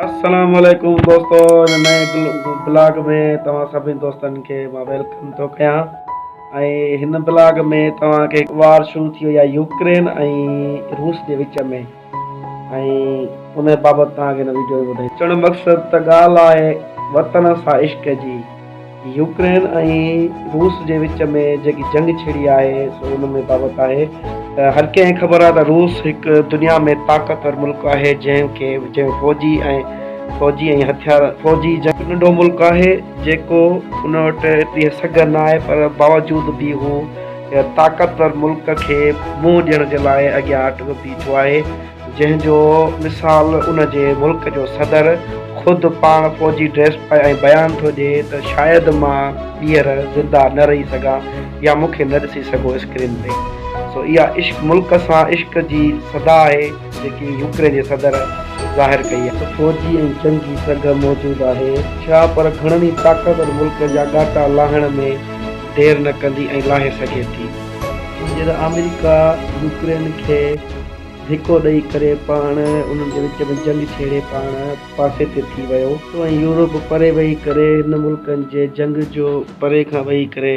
السلام عليڪم دوستو هن نئين بلاگ ۾ توهان سڀني دوستن کي مان welcome ٿو ڪيان ۽ هن بلاگ ۾ توهان کي وار شروع ٿي وئي آهي يوڪرين ۽ روس جي وچ ۾ ۽ ان بابت توهان کي هن ويڊيو ۾ ٻڌائيندس. چوڻ مقصد ته ڳالهه آهي وطن سان عشق جي. يوڪرين ۽ روس جي وچ ۾ جيڪي جنگ ڇڙي آهي سو ان ۾ بابت آهي ته هر ڪنهن کي خبر آهي ته روس هڪ دنيا ۾ طاقتور ملڪ آهي جنهن کي جنهن فوجي ۽ فوجي ۽ هٿيار فوجي جنگ ننڍو ملڪ آهي جيڪو ان وٽ ايتري سگهه نه آهي پر باوجود به هو طاقتور ملڪ کي منهن ڏيڻ جي لاء اڳيان اٽڪ بيٺو آهي. جنهن جو مثال ان جي ملڪ جو صدر خود پاڻ فوجي ڊريس پائي ۽ بيان ٿو ڏئي ته شايد مان ٻيهر زنده نه رهي سگهان يا مون کي نه ڏسي سگهو اسڪرين تي. سو اها عشق ملڪ سان عشق جي صدا آهي جيڪي يوڪرين جي صدر ظاهر ڪئي آهي. فوجي ۽ جنگي سگهه موجود آهي ڇا پر گهڻن ئي طاقتور ملڪن جا ڳاٽا لاهڻ ۾ دير نه ڪندي ۽ لاهي سگهي ٿي. جڏهن آمريڪا يوڪرين کي ڌڪو ڏئي ڪري پاڻ انهن جي وچ ۾ جنگ ڇيڙي پاڻ پاسي تي ٿي ويو. ۽ يورپ پري ويهي ڪري هن ملڪن جي جنگ جو پري کان ويهي ڪري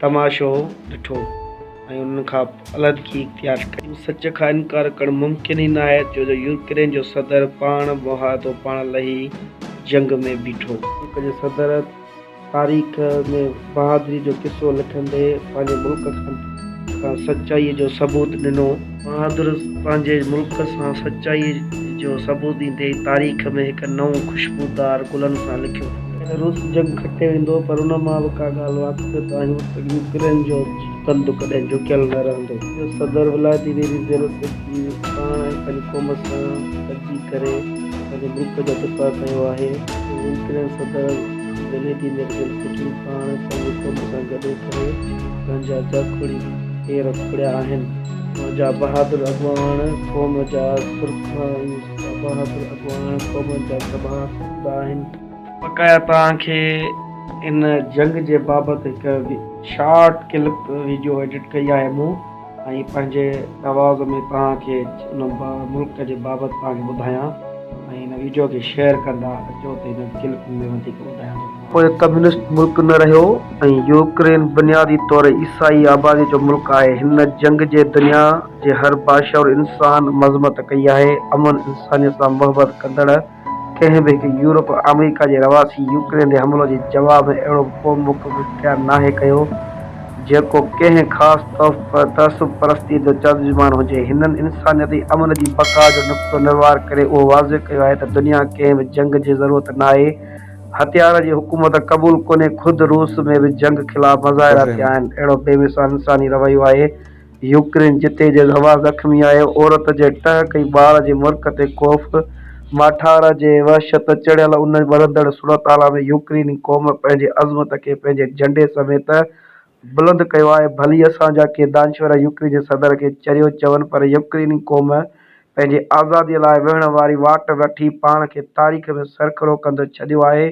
تماشو ڏٺو ۽ انهن کان علحدگي اختيار ڪئي. سچ کان انڪار ڪرڻ ممڪن ئي ناهي ڇو جو يوڪرين جو صدر پاڻ مهادو پاڻ لهي جنگ ۾ بيٺو. ملڪ جي صدر تاريخ ۾ بهادري جو قصو لکندي پنهنجي ملڪ کان سچائيء جو ثبوت ڏنو. بهادر پنهنجي ملڪ سان سچائيء جو ثبوت ڏيندي تاريخ ۾ هڪ نئون خوشبودار گلن سان لکيو. روس جنگ کٽي ويندو پر ان مان به ڪا ڳالهه واقفيت آهيون ته يوڪرين جو ڪنڌ ڪڏهن جهڪيل نه رهندو. جو صدر ولاديمير زيلنسڪي پاڻ ۽ پنهنجي قوم سان گڏجي ڪري پنهنجي ملڪ جو دفاع ڪيو آهي. يوڪرين صدر ولاديمير زيلنسڪي پاڻ پنهنجي قوم سان گڏ ڪري پنهنجا جاکوڙي پير کوڙيا آهن. جا بهادر اڳواڻ قوم جا سرخا ۽ بهادر اڳواڻ قوم جا سڀاء هوندا آهن. بقايا توهان کي ان جنگ جي بابت هڪ شارٽ ڪلپ ويڊيو ايڊٽ ڪئي آهي مون ۽ پنهنجي آواز ۾ توهان کي ان ملڪ جي بابت توهان کي ٻڌايان ۽ ان ويڊيو کي شيئر ڪندا اچو ته هن ڪلپ ۾ وڌيڪ ٻڌايان ٿو. پوء ڪميونسٽ ملڪ نه رهيو ۽ يوڪرين بنيادي طور عيسائي آبادي جو ملڪ آهي. هن جنگ جي دنيا جي هر باشعور انسان مذمت ڪئي آهي. امن انسانيت سان محبت ڪندڙ ڪنهن به هڪ يورپ آمريڪا جي رهواسي يوڪرين تي حملو جي جواب ۾ اهڙو ڪو موقف اختيار ناهي ڪيو جيڪو ڪنهن خاص تعصب پرستيء جو ترجمان هجي. هنن انسانيت ۽ امن جي بقا جو نقطو نروار ڪري اهو واضح ڪيو آهي ته دنيا ڪنهن به جنگ جي ضرورت ناهي، هٿيار جي حڪومت قبول ڪونهي، خود روس ۾ به جنگ خلاف مظاهرا ٿيا آهن، اهڙو بي مثال انساني رويو آهي يوڪرين جتي جي هوا زخمي آهي، عورت جي ٽهڪ ۽ ٻار جي مرڪ تي خوف، ماٺار جي وحشت چڙهيل ان ٻرندڙ صورتحال ۾ يوڪريني قوم پنهنجي عظمت کي پنهنجي جهنڊي سميت بلند ڪيو آهي. ڀلي اسان جا ڪي دانشور يوڪرين جي صدر کي چريو چون پر يوڪريني قوم پنهنجي آزادي لاء وڙهڻ واري واٽ وٺي پاڻ کي تاريخ ۾ سرخرو ڪندو ڇڏيو آهي.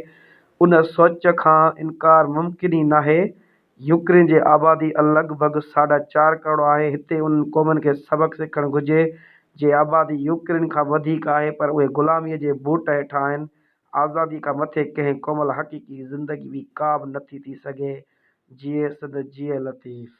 ان سوچ کان انڪار ممڪن ئي ناهي يوڪرين جي آبادي لڳ ڀڳ ساڍا چار ڪروڙ آهي. هتي انهن قومن کي سبق سکڻ گهرجي جي آبادي يوڪرين کان وڌيڪ آهي پر اهي غلاميء جي بوٽ هيٺان آهن. آزادي کان مٿي ڪنهن قوم لاء حقيقي زندگي ٻي ڪا به نٿي ٿي سگهي. جيئي سنڌ جيئي لطيف.